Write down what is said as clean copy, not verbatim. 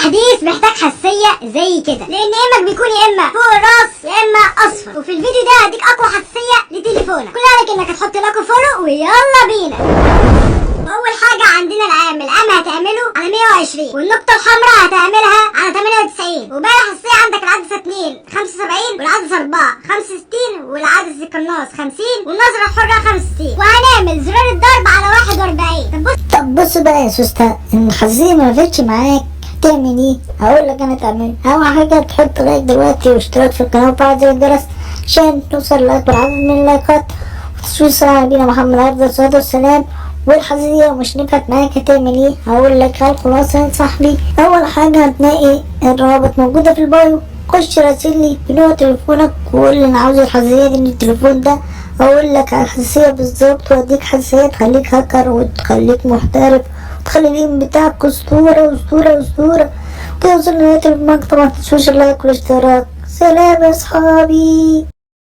تحديث محتاج حساسية زي كده، لان aim ك بيكون يا اما فوق الراس يا اما اصفر. وفي الفيديو ده هديك اقوى حساسية لتليفونك. كل عليك انك هتحط like و follow ويلا بينا. واول حاجة عندنا العام، العام هتعمله على 120، والنقطة الحمراء هتعملها على 98. وباقي الحساسية عندك العدسة 2 75، والعدسه 4 65، والعدسه القناص 50، والنظرة الحرة 65، وهنعمل زرار الضرب على 41. طب بص، طب بص بقى يا سوسته، ان الحساسية ما نفعتش معاك تعمل ايه؟ هقول لك انا تعمل اول حاجة تحط like دلوقتي واشتراك في القناة وفعل زر الجرس عشان توصل لاكبر عدد من اللايكات، وتشوف الصلاة على نبينا محمد عليه الصلاة والسلام. والحساسيه مش نفعت معاك هتعمل ايه؟ هقول لك على الخلاصة يا صاحبي. اول حاجة هتلاقي الروابط موجودة في ال bio، خش راسلني بنوع تليفونك وقول لي انا عاوز الحساسية دي من التليفون ده، اقول لك على الحساسية بالظبط واديك حساسية تخليك هاكر وتخليك محترف وتخلي ال aim بتاعك اسطورة اسطورة اسطورة. كده وصلنا لنهاية المقطع، ما تنسوش ال like والاشتراك. سلام يا اصحابي.